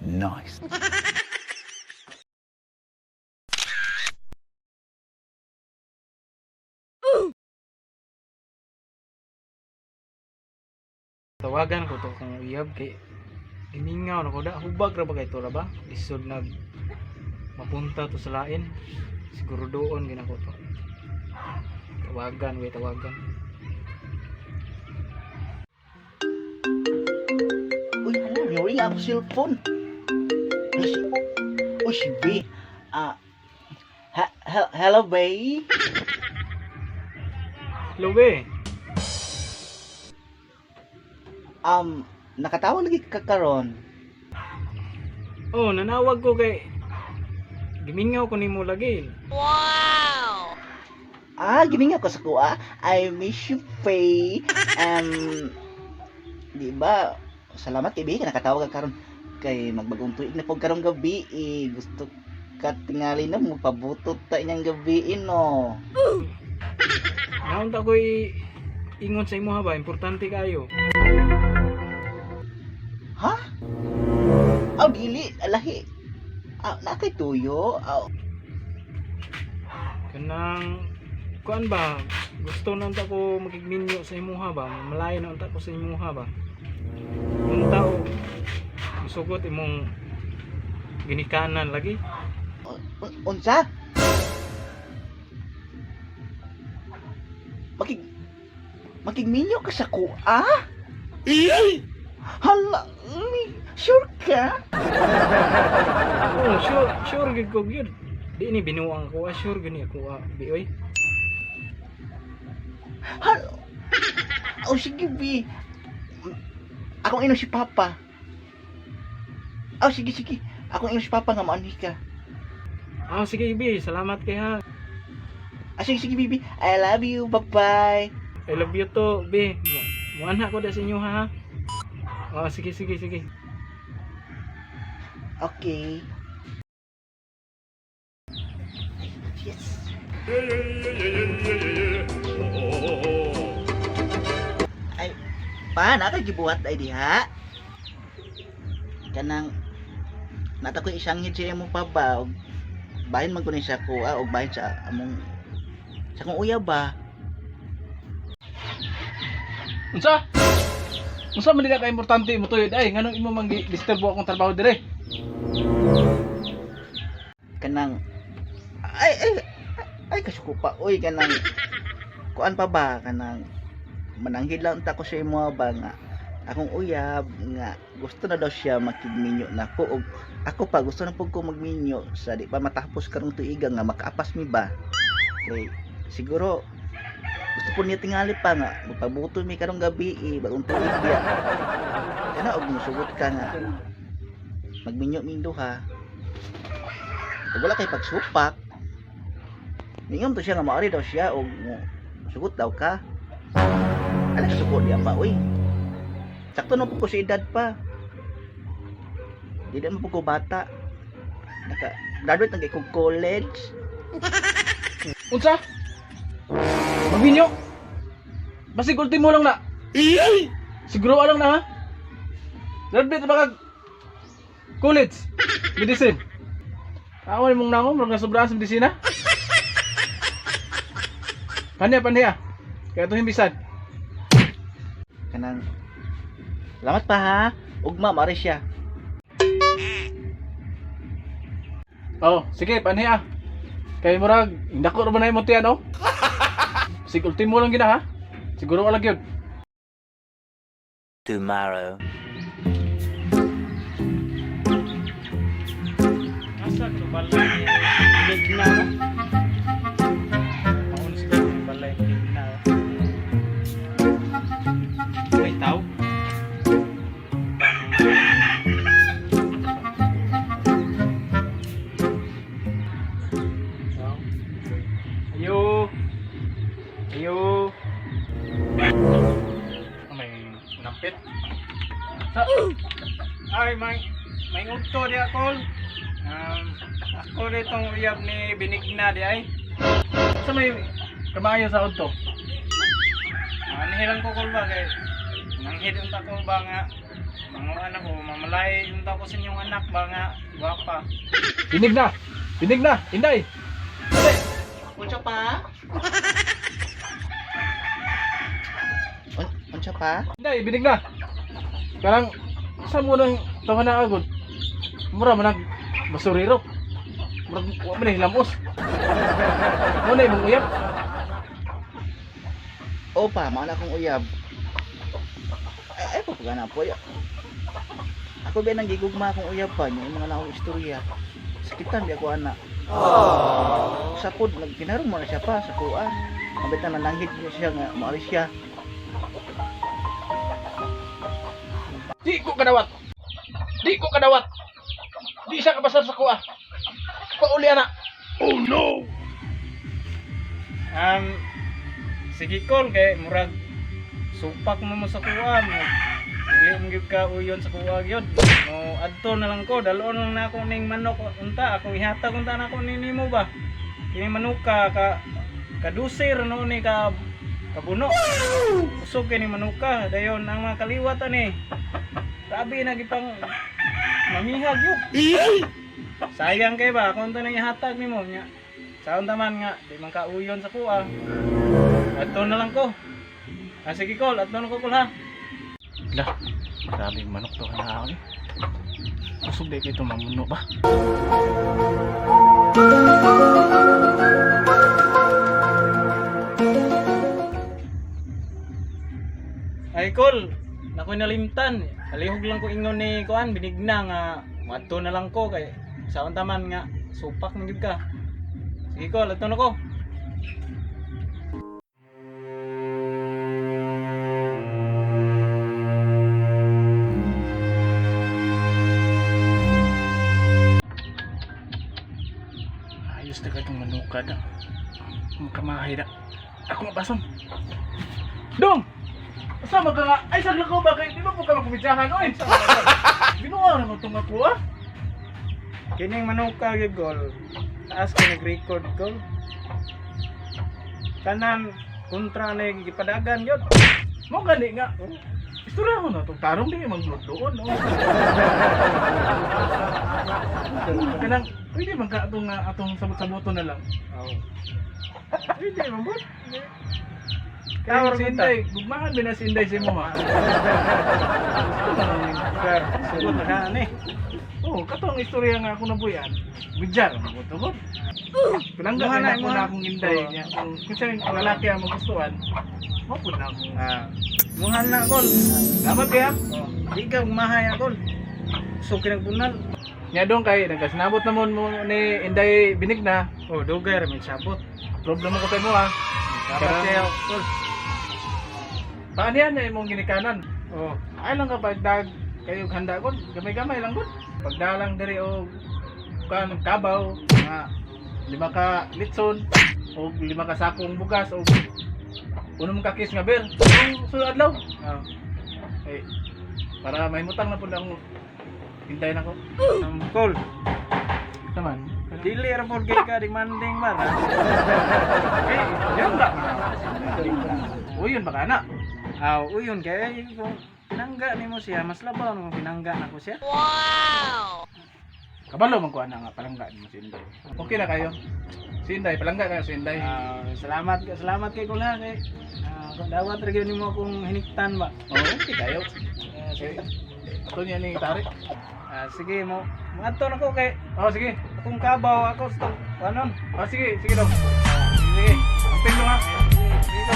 Nice. Tawagan ko to kung uyab kay gimingaw na ko da, hubag ra ba kay to ra ba? Lisod nag mapunta to sa lain. Siguro doon gina ko to. Tawagan, we tawagan. Uy, hala, ring ako cellphone. Uy, si, uy, si B. Ah, hello, B. Hello, be. Nakatawag lagi ka karon. Oh, nanawag ko kay gimingaw ko nimo lagi. Ah, gininga ko sa kuha. I miss you, Faye. Di ba? Salamat kay B, nakatawag ka karon. Kay magbagong tuig na pog karong gabi eh. Gusto ka tingali na mo pabutot ta inyang gabi eh, no. Naunta ko ingon sa imo ha ba, importante kayo. Ha? Aw, dili, lahi. Ah, na kay tuyo. Aw, Kanang kuan ba, gusto na unta ko makigminyo sa imuha ba, malayo na unta ko sa imuha ba. Unta o musugot imong ginikanan lagi. Unsa? Makig makigminyo ka sa kuha? Hala, sure ka? Oh, sure, sure gid ko gyud. Di ni binuang ko, ah, sure gini ako ah, bi oy. Hala. Oh, sige, B. Akong ino si Papa. Oh, sige, sige. Akong ino si Papa nga maanhi ka. Ah, sige bi, salamat kay ha. Ah, sige, sige, baby. I love you. Bye-bye. I love you too, bi. Muanha ko da sa inyo ha. Ah, sige sige sige. Okay. Yes. Ay, pa, na gibuhat ay diha. Kanang nata ko isang hit sa imo pa ba og bahin man ko ni sa kuha og bahin sa among sa akong uyab ba. Unsa? Unsa man nila ka importante mo tuyod ay nganong imo man gi-disturbo akong trabaho dire? Kanang ay ay ay kasuko pa oy, kanang kuan pa ba, kanang mananghid lang ta ko sa imo ba nga akong uyab nga gusto na daw siya makigminyo nako og ako pa gusto na pud ko magminyo sa di pa matapos karong tuiga nga makaapas mi ba, kay siguro gusto po niya tingali pa nga magpabuto mi karong gabi eh, bagong tuig biya kana og musugot ka nga magminyo ming duha ug wala kay pagsupak. Ningon to siya nga maari daw siya og sugot daw ka. Ala suko diya pa oy. Sakto na po ko sa edad pa. Di na po ko bata. Naka graduate na kay kog college. Unsa? Magminyo? Basig ultimo lang na. Siguro lang na ha. Graduate na ba kag college? Medicine. Ako ni mong nango, murag nasobrahan sa medisina. Panhiya, panhiya. Kaya ito himbisan. Kanang salamat pa ha. Ugma maari siya. Oh, sige, panhiya. Kay murag, indako ra ba na imong tiyan, oh? Sig ultimo lang gina ha. Siguro ka lang yun. Tomorrow. Asa ko balay ni na ba? Maun siguro yung balay ni na. Uy, tao. Tao. Ayo. Ayo. Oh, may nampit. Sa Ay, may udto di akol. Ako ditong uyab ni Benigna di ay. Sa may kamayo sa udto. Anihilang ko kol ba kay nanghid unta ko ba nga Mga anak ko, mamalay unta ko sa inyong anak ba nga gwapa. Binig na. Binig na, Inday. Unsa pa? Unsa pa? Inday, binig na. Karang sa mo nang tawa na agad. Mura man nag basurero. Mura wa man hilamos. Mo na imong uyab. O pa, mao na akong uyab. Ay, ay pa pagana po ya. Ako ba nang gigugma akong uyab pa niya, yung mga naong istorya. Sakitan bi ako ana. Sa pod nagkinarong mo na siya pa sa kuan. Ambit na nananghid niya siya nga moalis siya. Di ko kadawat. Di ko kadawat. Di siya kabasar sa kuha. Pauli ana. Um, sige kol kay murag supak mo mo sa kuha mo. Dili mo gyud ka uyon sa kuha gyud. Mo adto na lang ko, dalon lang na ako ning manok unta, akong ihatag unta na ako ni nimo ba. Kini manuka ka kadusir no ni ka kabuno. Usog kini manuka dayon ang mga kaliwat ani. Grabe na gipang mamihag yun. Sayang kay ba ako unta nang ihatag nimo nya. Saon taman nga di man kauyon sa kuha. Adto na lang ko. Ah, sige kol, adto na ko kol ha. Lah, grabe yung manok to kana ako eh. Kusog di kayo mamuno ba? Ay kol, nakoy nalimtan. Alihog lang ko ingon ni kuan binigna nga adto na lang ko kay saon taman nga supak man gyud ka. Sige kol, adto na ko. Ayos na ka itong manuka da. Makamahay da. Ako mabason. Dong! Sama ka nga. Ay, sagla ko ba kayo? Di ba po ka magpumidyahan? Oy! Binuha na mo itong ako ah. Kining manuka gyud kol. Taas ko nag-record kol. Tanan kontra na yung gipadagan gyud. Mo gani nga. Istorya ko na itong tarong di maglutoon. No? Kanang, pwede man ka atong, atong sabot-saboto na lang. Oh. Hindi man bud. Kaya si Inday, gugmaan ba na si Inday sa imo ha? Sir, sugot na ka ani. Oo, katong istorya nga ako nabuyan. Bidjar, magutugod. Pinangga Muha na na, ako muha. na akong Inday Oo. niya. Kung siya yung lalaki ang magustuhan, mapud na akong. Ah. Muhan na kol. Dapat kaya? Oh, di ka mahay na kol. So kinagbunal. Nya dong kay nagkasinabot namon mo ni Inday Binigna. Oh, dugay ra may sabot. Problema ko sa imo ha. Dapat Karang- kayo kol. Paano yan na imong ginikanan? Oh, Ay lang ka pagdag kayo og handa gud, gamay-gamay lang gud. Pagdalang diri og kan kabaw, mga 5 ka litson o 5 ka sakong bugas o unom ka kis nga beer. Kung sunod adlaw. oh. Eh, para mahimutang na pud ang hintay nako. Kol. Naman. Dili ra pod kay ka demanding ba? Eh, yan ba? Uy, yun baka na. Aw, uyon kay kung pinangga nimo siya, mas labaw nung pinangga nako siya. Kabalo man ko ana nga palangga nimo si Inday. Okay na kayo. Si Inday, palangga kayo si Inday. Ah, salamat salamat kay kol ha kay. Ah, kung dawat ra gyud nimo akong hiniktan ba. Oh, okay kayo. Ah, sige. Ato niya ni Tari. Ah, sige mo. Moadto na ko kay Oh, sige. akong kabaw ako sa anon. Oh, sige, sige dong. Ah, sige. Amping dong ha. Sige, sige.